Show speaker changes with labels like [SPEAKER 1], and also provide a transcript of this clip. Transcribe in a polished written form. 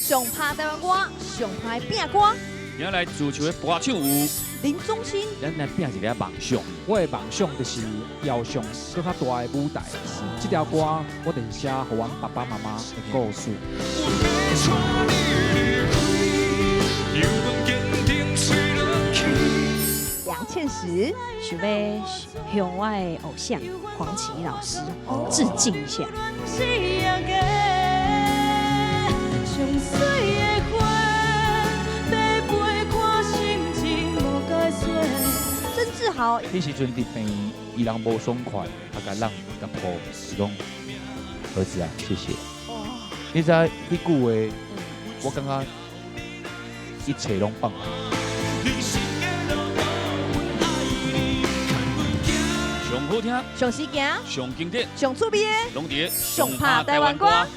[SPEAKER 1] 上拍台灣歌，上拍的拼歌。
[SPEAKER 2] 今來主持的歌手有
[SPEAKER 1] 林宗興。
[SPEAKER 2] 咱來拼一个夢想。
[SPEAKER 3] 我的夢想就是搖上閣較大的舞台。這條歌我就是寫予阮爸爸媽媽的故事。
[SPEAKER 4] 我欲帶你離開，猶堅定吹落去。
[SPEAKER 1] 楊倩石。
[SPEAKER 5] 想欲向我的偶像黃綺老師致敬一下。
[SPEAKER 6] 上水的花，白陪看心情無解說。
[SPEAKER 1] 曾志豪。
[SPEAKER 7] 彼時陣佇病院，伊人無爽快，啊，共人共抱，伊講兒子啊，謝謝。你知彼句話，我感覺一切攏放下。
[SPEAKER 4] 人生的路途，阮愛你，牽阮行。
[SPEAKER 2] 上好聽，
[SPEAKER 1] 上時行，
[SPEAKER 2] 上經典，
[SPEAKER 1] 上趣味的，
[SPEAKER 2] 攏佇
[SPEAKER 1] 上拍台灣歌。